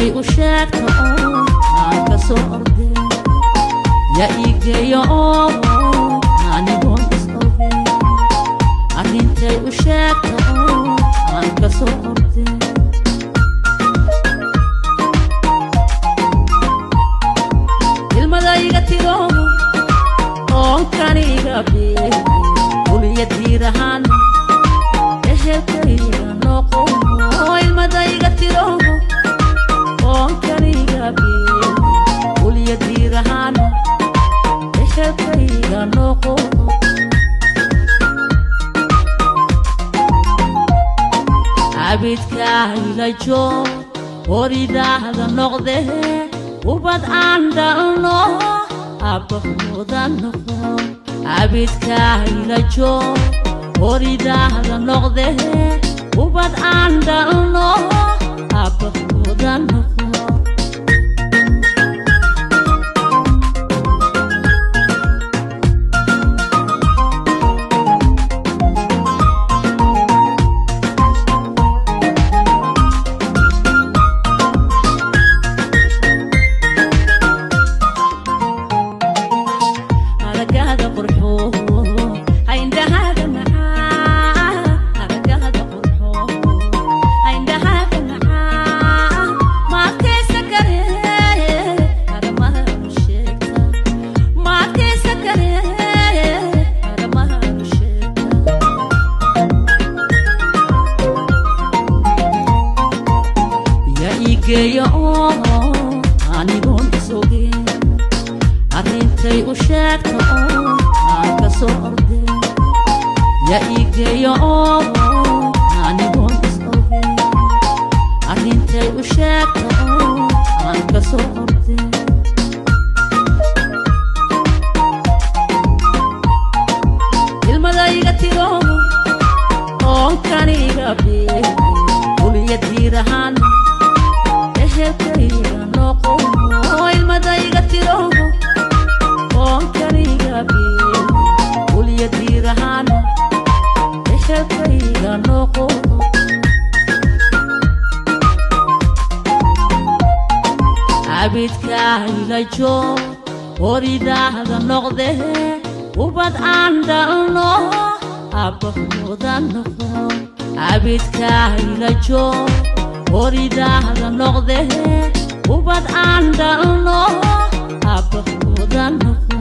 Arrintay u sheegto oo aan ka soo ordee, yaa ii geeyo oo anigoon is ogeen. Arrintay u sheegto oo aan ka soo ordee. Ilmada iga tiro oonkaniga bee, uliya diirahaan ehelkayga noqo. Ilmada iga tiro oonkaniga bee, uliya diirahaan ehelkayga noqo. Abidka ilajo horidaada noqde, ubad aan dhalno abbahooda noqo. Abidka ilajo horidaada noqde, ubad aan dhalno abbahooda noqo. Aragada qurxo indhahaaga maxaa, aragada qurxo indhahaaga maxaa, maadkaysa kare aramaha u sheegta, maadkaysa kare aramaha u sheegta. Yaa ii geeyo oo anigoon isogeen. Arrintay u sheegto oo aan ka soo ordee, yaa ii geeyo oo anigoon is ogeen. Arrintay u sheegto oo aan ka soo ordee. Ilmada iga tiro oonkaniga bee, uliya diirahaan ehelkayga noqo. Ilmada iga tiro oonkaniga bee, uliya diirahaan ehelkayga noqo. Abidka ilajo horidaada noqde, ubad aan dhalno abbahooda noqo. Abidka ilajo horidaada noqde, ubad aan dhalno abbahooda noqo.